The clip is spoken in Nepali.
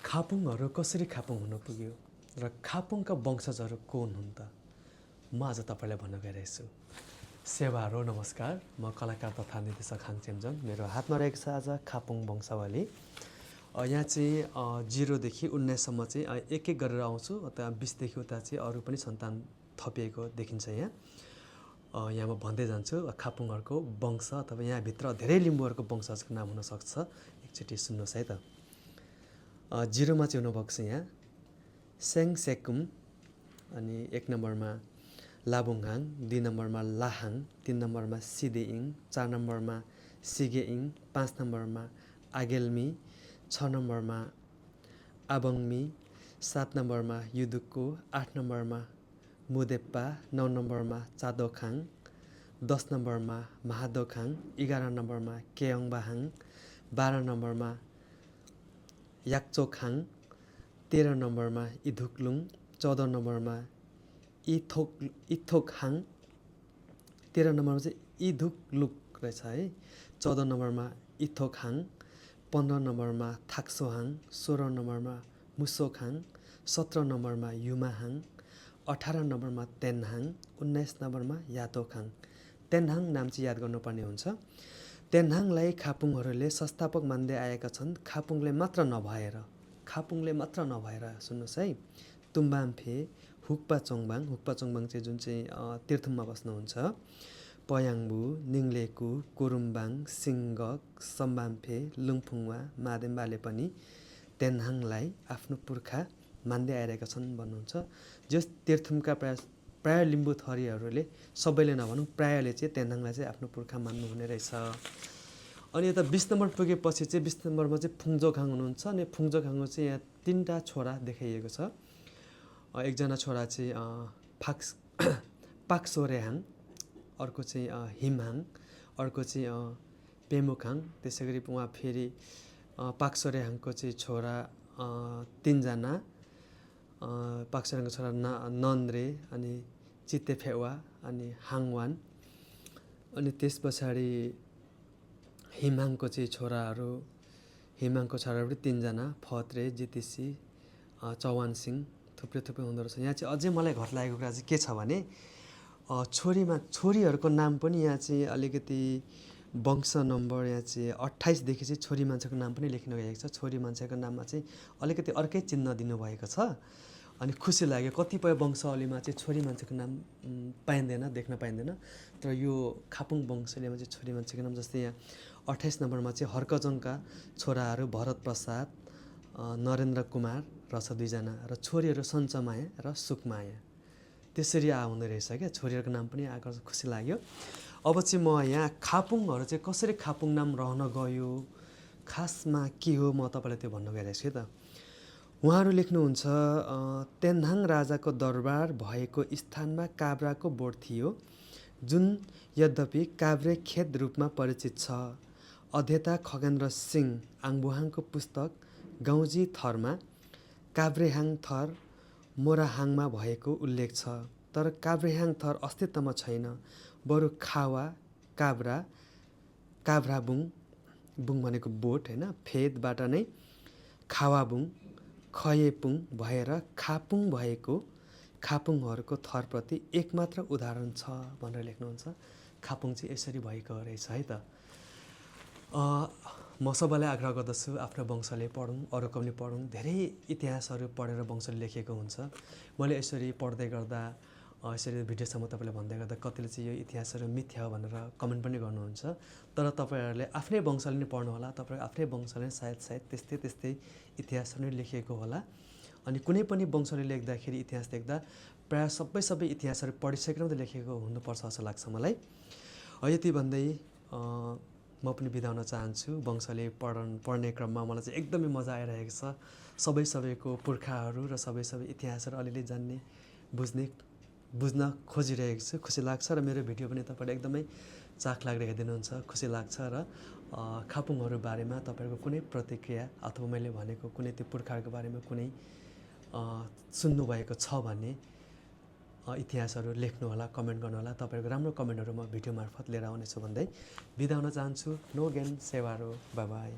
खापुङहरू कसरी खापुङ हुन पुग्यो र खापुङका वंशजहरू कोन हुन् त? म आज तपाईँलाई भन्न गइरहेको छु। सेवारो नमस्कार, म कलाकार तथा निर्देशक हाङ चेम्जोङ। मेरो हातमा रहेको छ आज खापुङ वंशावली। यहाँ चाहिँ 0 देखि 19 सम्म चाहिँ एक एक गरेर आउँछु, अथवा 20 देखि उता चाहिँ अरू पनि सन्तान थपिएको देखिन्छ। यहाँ म भन्दै जान्छु खापुङहरूको वंश, अथवा यहाँभित्र धेरै लिम्बूहरूको वंशजको नाम हुनसक्छ। एकचोटि सुन्नुहोस् है त। 0 मा चाहिँ हुनुभएको छ यहाँ सेङ सेकुम, अनि 1 नम्बरमा लाबुङहाङ, 2 नम्बरमा लाहाङ, 3 नम्बरमा सिदेइङ, 4 नम्बरमा सिगेइङ, 5 नम्बरमा आगेलमी, 6 नम्बरमा आबङमी, 7 नम्बरमा युदुक्कु, 8 नम्बरमा मुदेप्पा, 9 नम्बरमा चादोखाङ, 10 नम्बरमा महादोखाङ, 11 नम्बरमा केयोङबाहाङ, 12 नम्बरमा याक्चोखाङ, 13 नम्बरमा इधुक्लुङ, 14 नम्बरमा इथोकहाङ, 13 नम्बरमा चाहिँ इधुक्लुक रहेछ है, 14 नम्बरमा इथोकहाङ, 15 नम्बरमा थाक्सोहाङ, 16 नम्बरमा मुसोखाङ, 17 नम्बरमा युमाहाङ, 18 नम्बरमा तेन्हाङ, 19 नम्बरमा यातोखाङ। तेन्हाङ नाम चाहिँ याद गर्नुपर्ने हुन्छ। तेन्हाङलाई खापुङहरूले संस्थापक मान्दै आएका छन्। खापुङले मात्र नभएर सुन्नुहोस् है, तुम्बाम्फे, हुक्पा चोङबाङ चाहिँ जुन चाहिँ तीर्थुममा बस्नुहुन्छ, पयाङबु, निङलेकु, कुरुम्बाङ, सिङ्गक, सम्बाम्फे, लुङफुङवा, मादेम्बाले पनि तेन्हाङलाई आफ्नो पुर्खा मान्दै आइरहेका छन् भन्नुहुन्छ। जस तीर्थुमका प्राय लिम्बू थरीहरूले, सबैले नभनौँ प्रायले चाहिँ तेन्हाङलाई चाहिँ आफ्नो पुर्खा मान्नुहुने रहेछ। अनि यता 20 नम्बर पुगेपछि चाहिँ 20 नम्बरमा चाहिँ फुङजोखाङ हुनुहुन्छ। अनि फुङजोखाङको चाहिँ यहाँ 3टा छोरा देखाइएको छ। एकजना छोरा चाहिँ पाक्सोरेहाङ, अर्को चाहिँ हिमहाङ, अर्को चाहिँ पेमुखाङ। त्यसै गरी उहाँ फेरि पाक्सोरेहाङको चाहिँ छोरा 3 जना, पाक्सोरेहाङको छोरा नन्द्रे, अनि चित्तेफेवा, अनि हाङवान। अनि त्यस पछाडि हिमहाङको चाहिँ छोराहरू पनि 3 जना, फत्रे, जितिसी, चौवानसिङ, थुप्रै हुँदो रहेछ। यहाँ चाहिँ अझै मलाई घर लागेको कुरा चाहिँ के छ भने छोरीहरूको नाम पनि यहाँ चाहिँ अलिकति वंश नम्बर यहाँ चाहिँ 28 देखि चाहिँ छोरी मान्छेको नाम पनि लेखिनु गएको छ। छोरी मान्छेको नाममा चाहिँ अलिकति अर्कै चिन्ह दिनुभएको छ। अनि खुसी लाग्यो, कतिपय वंशावलीमा चाहिँ छोरी मान्छेको नाम देख्न पाइँदैन, तर यो खापुङ वंशावलीमा चाहिँ छोरी मान्छेको नाम, जस्तै यहाँ 28 नम्बरमा चाहिँ हर्कजङका छोराहरू भरत प्रसाद, नरेन्द्र कुमार रहेछ 2 जना, र छोरीहरू सञ्चमाया र सुकमाया। त्यसरी हुँदो रहेछ क्या, छोरीहरूको नाम पनि आएको खुसी लाग्यो। अब चाहिँ म यहाँ खापुङहरू चाहिँ कसरी खापुङ नाम रहन गयो, खासमा के हो, म तपाईँलाई त्यो भन्न गइरहेको छु है त। उहाँहरू लेख्नुहुन्छ, तेन्हाङ राजाको दरबार भएको स्थानमा काभ्राको बोट थियो, जुन यद्यपि काभ्रे खेत रूपमा परिचित छ। अध्येता खगेन्द्र सिंह आङबुहाङको पुस्तक गाउँजी थरमा काभ्रेहाङ थर मोराहाङमा भएको उल्लेख छ। तर काभ्रेहाङ थर अस्तित्वमा छैन, बरु खावा, काभ्राबुङ, बुङ भनेको बोट होइन, फेदबाट नै खावाबुङ, खयेपुङ भएर खापुङ भएको खापुङहरूको थरप्रति एकमात्र उदाहरण छ भनेर लेख्नुहुन्छ। खापुङ चाहिँ यसरी भएको रहेछ है त। म सबैलाई आग्रह गर्दछु, आफ्नो वंशले पढौँ, अरूको पनि पढौँ। धेरै इतिहासहरू पढेर वंशले लेखेको हुन्छ। मैले यसरी पढ्दै गर्दा, यसरी भिडियोसम्म तपाईँलाई भन्दै गर्दा कतिले चाहिँ यो इतिहासहरू मिथ्या हो भनेर कमेन्ट पनि गर्नुहुन्छ। तर तपाईँहरूले आफ्नै वंशले नै पढ्नु होला, तपाईँको आफ्नै वंशले सायद त्यस्तै इतिहासहरू नै लेखेको होला। अनि कुनै पनि वंशले लेख्दाखेरि, इतिहास लेख्दा प्रायः सबै इतिहासहरू पढिसकेर मात्रै लेखेको हुनुपर्छ जस्तो लाग्छ मलाई। यति भन्दै म पनि बिदा हुन चाहन्छु। वंशले पढ्ने क्रममा मलाई चाहिँ एकदमै मजा आइरहेको छ। सबैको पुर्खाहरू र सबै इतिहासहरू अलिअलि जान्ने, बुझ्न खोजिरहेको छु। खुसी लाग्छ र मेरो भिडियो पनि तपाईँले एकदमै चाख लागेर हेरिदिनुहुन्छ, खुसी लाग्छ। र खापुङहरू बारेमा तपाईँहरूको कुनै प्रतिक्रिया, अथवा मैले भनेको कुनै त्यो पुर्खाहरूको बारेमा कुनै सुन्नुभएको छ भने इतिहासहरू लेख्नुहोला, कमेन्ट गर्नुहोला। तपाईँहरूको राम्रो कमेन्टहरू म भिडियो मार्फत लिएर आउनेछु भन्दै बिदा हुन चाहन्छु। नो गेन सेवारो, बाई बाई।